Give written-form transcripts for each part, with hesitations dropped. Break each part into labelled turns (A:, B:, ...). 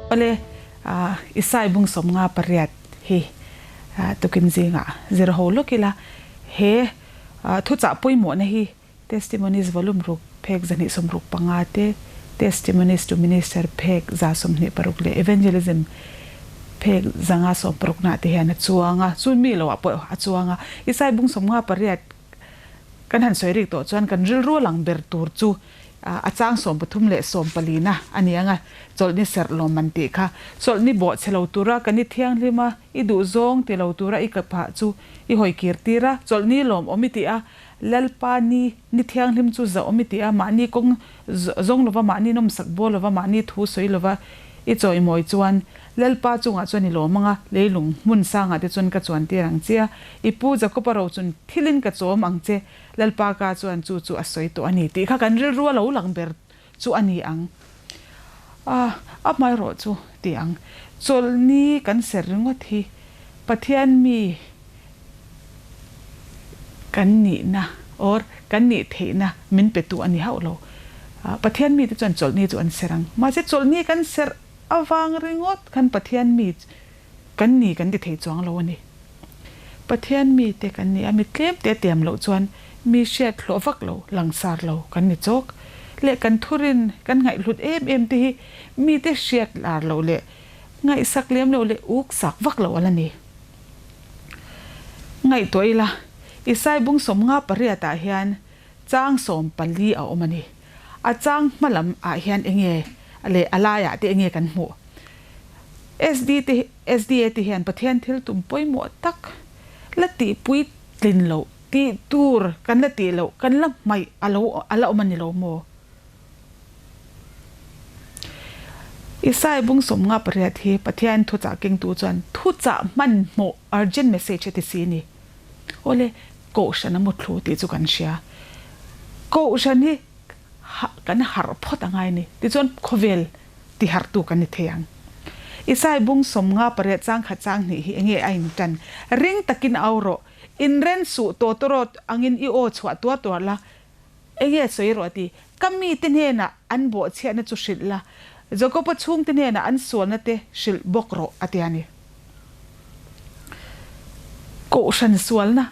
A: Awle, Isai bung 58 hi tukin zingah zir ho lawk ila, he thuchah pawimawhna hi Testimonies Volume ruk phek 265 te, Testimonies to Minister phek 126 leh Evangelism phek 560 nah te hian a chuang a, chu mi loah pawh a chuang a. Isai bung 58 kan han sawi rik tawh chuan kan rilru a lang ber tur chu a chang 13 leh 14 na a ni ang a, chawlhni serh lawm an tih kha. Chawlhni bawh chhe lo tura kan i thianghlim a, i duhzawng ti lo tura i ka phah chu i hawi kir tir a, chawlhni lawmawm i tih a, Lalpa ni, ni thianghlim chu zahawm i ti a, mahni kawng zawng lova, mahni nawmsak bawl lova, mahni thu sawi lova i chawimawi chuan Lalpa chungah chuan i lawm ang a, leilung hmun sangah te chuan ka chuan tir ang che a, i pu Jakoba ro chun thilin ka chawm ang che, Lalpa ka chuan chu chu a sawi tawh a ni tih kha kan rilru a lo lang ber chu a ni ang. A, a hmaerawh chu ti ang. Chawlhni kan ser ringawt hi Pathian mi kan nihna or kan nih theihna min petu a ni hauh lo. Pathian mite chuan chawlhni chu an ser ang. Mahse chawlhni kan ser avang ringawt khan Pathian mi kan ni kan ti thei chuang lo a ni. Pathian mite kan ni a, mi tlem te tiam loh chuan mi hriat hlawh vak lo, langsar lo kan ni chawk. Leh kan thurin kan ngaihhlut em em te hi mite hriat lar loh leh ngaihsak lem loh leh uk sak vak loh a la ni. Ngaihtuah ila, Isai bung 58 ah hian chang 14 a awm a ni. A chang hma lam ah hian enge leh a lai ah te enge kan hmuh? SD te SDA te hian Pathian thil tum pawimawh tak la tihpui tlin loh, tih tur kan la tih loh, kan la hmaih a lo a la awm a ni lo maw? Isai bung 58 hi Pathian thuchah kengtu chuan thuchah hmanhmawh, urgent message, a ti si a ni. Awle, Kohhran a mutthlu tih chu kan hria. Kohhran hi kan harh phawt a ngai a ni. Tichuan khawvel tiharhtu kan ni thei ang. Isai bung 58 chang khat chang hnih hi enge a intan? Ring takin au rawh, inren suh tawtawrawt angin i aw chhuah tuar tuar la, Enge sawi rawh a ti. Ka mite hnenah an bawhchhiatna chu hrilh la, Jakoba chhungte hnenah an sualna te hrilh bawk rawh a ti a ni. Kohhran sualna,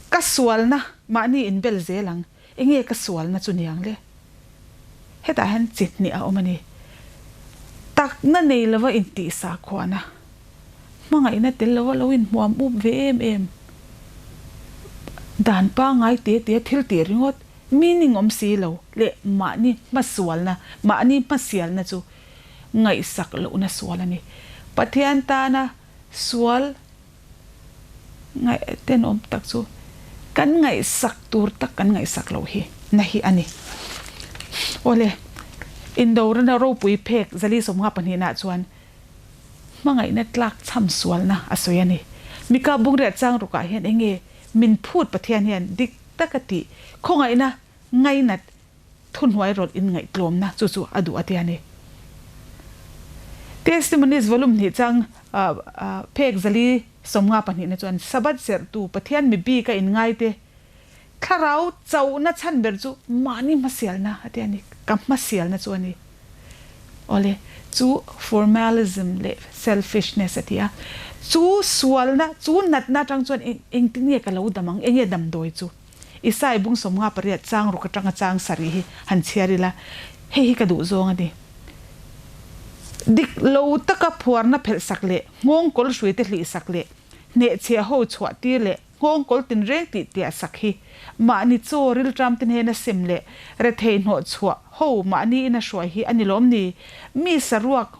A: Ka sualna mahni inbel zel ang, enge ka sualna chu niang le? Hetah hian chi hnih a awm a ni. Takna nei lova intihsa khuana, hmangaihna tel lova lo inhmuam up ve em em, dan pangngai te te thil tih ringawt, meaning awm si lo leh mahni hmasualna, mahni hmasialna chu ngaihsak lohna sual a ni. Pathian tana sual Ngaih tenawm tak chu kan ngaihsak tur tak kan ngaihsak loh hi na hi a ni. Awle, Indorana ropui phek 452 nah chuan hmangaihna tlak chham sualna a sawi a ni. Mika bungriat chang rukah hian enge min phut Pathian hian dik taka tih khawngaihna ngainat Thuhnuai rawlh inngaihtlawmna chu chu a duh a ti a ni. Testimonies Volume hnih chang phek 452 na chuan Sabbath serhtu Pathian mi bik a inngaite thlarau chauhna chhan ber chu mahni hmasialna a ti a ni. Ka hmasialna chu a ni. Awle, chu formalism leh selfishness a ti a. Chu sualna, chu natna atang chuan engtin nge ka lo dam ang, enge damdawi chu? Isai bung 58 chang ruk atanga chang sarih hi han chhiar ila, hei hi ka duh zawng a ni. Dik lo taka phuarna phelh sak leh nghawng kawl hrui te hlih sak leh hnehchhiah ho chhuah tir leh nghawng kawl tinreng tih tiah sak hi mahni chaw rilṭam te hnena sem leh rethei hnawh chhuah ho mahni ina hruai hi a ni lawm ni? Mi saruak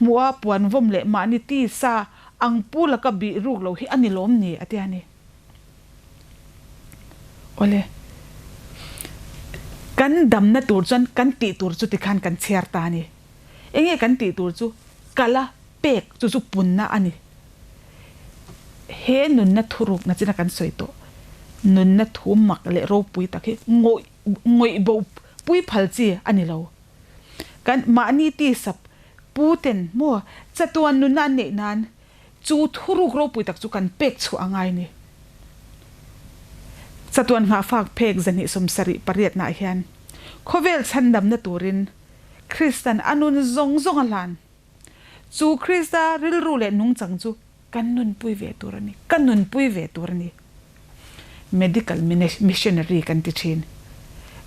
A: hmuha puan vawm leh mahni tisa ang pu laka bih ruk lo hi a ni lawm ni? a ti a ni. Awle, kan damna tur chuan kan tih tur chu tikhan kan chhiar ta a ni. Enge kan tih tur chu kala pek chu chu punna a ni. He nunna thurukna china kan sawi tawh, nunna thu mak leh ropui tak hi ngawih ngawih bo pui phal chi a ni lo. Kan mahni tisap pu ten maw chatuan nunna an neih nan Chu thuruk ropui tak chu kan pek chhuah a ngai ni. Chatuan nghahfak phek 278 nah hian khawvel chhandamna turin Kristan a nun zawng zawng a hlan. Chu Krista rilru leh nungchang chu kan nunpui ve tur a ni, ka nunpui ve tur a ni. Medical missionary kan ti thin.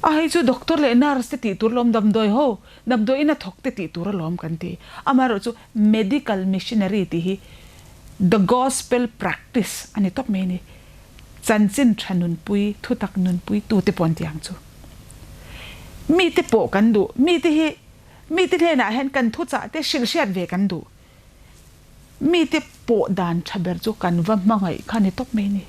A: A hei chu doctor leh nurse te tih tur alawm, damdawi ho, damdawi ina thawk te tih tur alawm kan ti. Amaherawhchu medical missionary tih hi the gospel practice a ni tawp mai a ni. Chanchin tha nunpui, thutak nunpui tute pawh an ti ang chu. Mite pawh kan duh, mite hi mite hnenah hian kan thuchah te hrilh hriat ve kan duh. Mite pawh dan tha ber chu kan va hmangaih kha ni tawp mai a ni.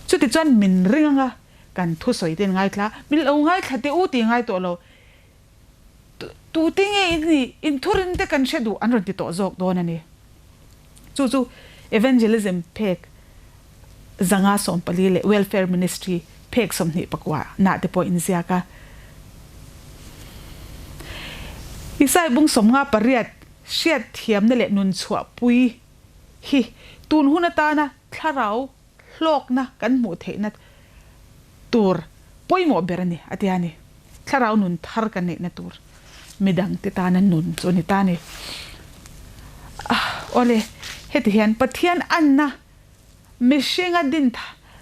A: Chutichuan min ring anga kan thusawi te ngaithla, min lo ngaithla teh u tih ngai tawh lo. Tute nge in nih, in thurin te kan hre duh an rawn ti tawh zawk dawn a ni. Chu chu Evangelism phek 514 leh Welfare Ministry phek 29 nah te pawh inziak a. Isai bung 58 hriatthiamna leh nunchhuahpui hi tun hun atana thlarau hlawkna kan hmuh theihna tur pawimawh ber a ni, a ti a ni. Thlarau nun thar kan neihna tur midangte tana nun chu a ni ta a ni. Awle, heti hian Pathian anna mihringa din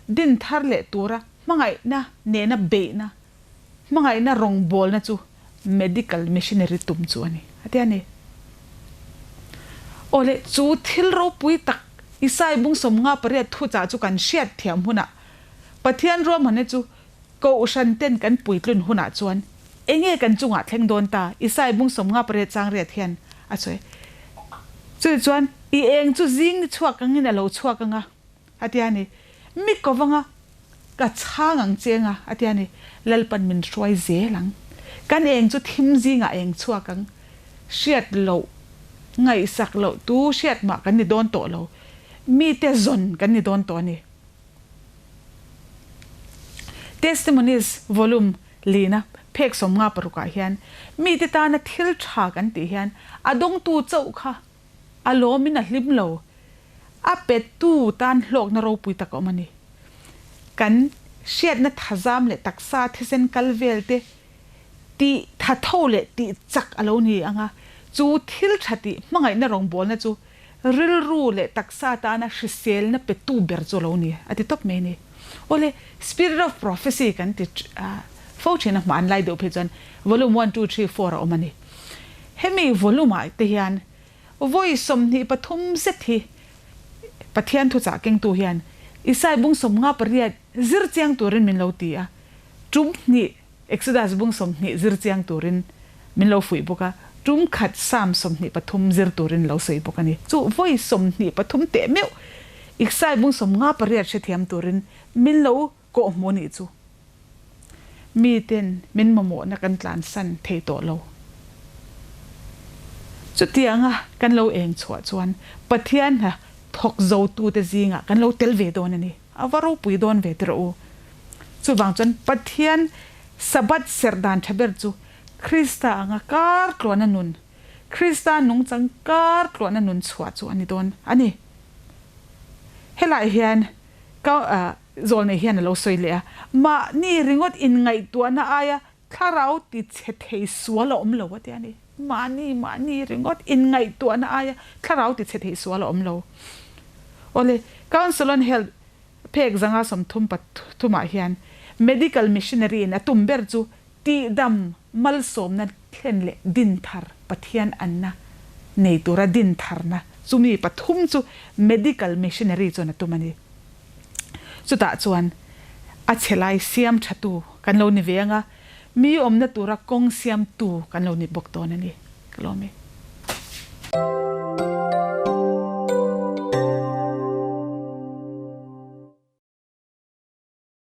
A: din thar leh tura hmangaihna nena beihna, hmangaihna rawngbawlna chu medical missionary tum chu a ni, a ti a ni. Awle, chu thil ropui tak Isai bung 58 thuchah chu kan hriat thiam hunah Pathian ruahmanna chu Kohhran ten kan puitlun hunah chuan enge kan chungah thleng dawn ta? Isai bung 58 chang riat hian a sawi. Chutichuan chuan i eng chu zing ni chhuak angin a lo chhuak anga a ti a ni. Mi kovanga ka chhang ang che anga a ti a ni. Lalpan min hruai zel ang. Kan eng chu thim zingah eng chhuak ang. Hriat loh, ngaihsak loh tu hriat mah kan ni dawn tawh lo. Mite zawn kan ni dawn tawh a ni. Testimonies Volume lina phek 56 ah hian mite tana thil tha kan tih hian a dawngtu chauh kha a lawmin a hlim lo, a pettu tan hlawkna ropui tak a awm a ni. Kan hriatna thazam leh taksa thisen kal vel te tih thatho leh tih chak a lo ni ang a, chu thil tha tih hmangaihna rawngbawlna chu Rilru leh taksa tana hriselna petu ber chu a lo ni, a ti tawp mai a ni. Awle, Spirit of Prophecy kan ti fo thin a, hmanlai deuh phei chuan Volume one, two, three, four a awm a ni. Hemi volume ah te hian vawi 23 zet hi Pathian thuchah kengtu hian Isai bung 58 zir chiang turin min lo ti a, tum hnih Exodus bung 20 zir chiang turin min lo fuih bawk a, tum khat Psalm 23 zir turin lo sawi bawk a ni. Chu vawi 23 teh meuh Iksai bung 58 hrethiam turin min lo kawhhmuh nih chu. Miten min mamawhna kan tlansan thei tawh lo. Chutianga kan lo eng chhuah chuan Pathian hna thawk zotute zingah kan lo tel ve dawn a ni. A va ropui dawn ve tirh u. Chuvang chuan Pathian Sabbath serh dan tha ber chu Krista anga kar tluahna nun, Krista nungchang kar tluahna nun chhuah chu a ni dawn a ni. Helai hian ka zawlnei hian a lo sawi leh a, mahni ringawt inngaihtuahna aia Thlarau ti chhe thei sual a awm lo a ti a ni. Mahni mahni ringawt inngaihtuahna aia thlarau ti chhe thei sual a awm lo. Awle, Council on Health phek 133 ah hian Medical Missionary in a tum ber chu tihdam malsawmna thlen leh dinthar Pathian anna nei tura dintharna chumi pathum chu Medical Missionary chuan a tum a ni. Chutah chuan a chhe lai siam thatu kan lo ni ve ang a, mi awmna tura kawng siamtu kan lo ni bawk dawn a ni. Ka lawm e.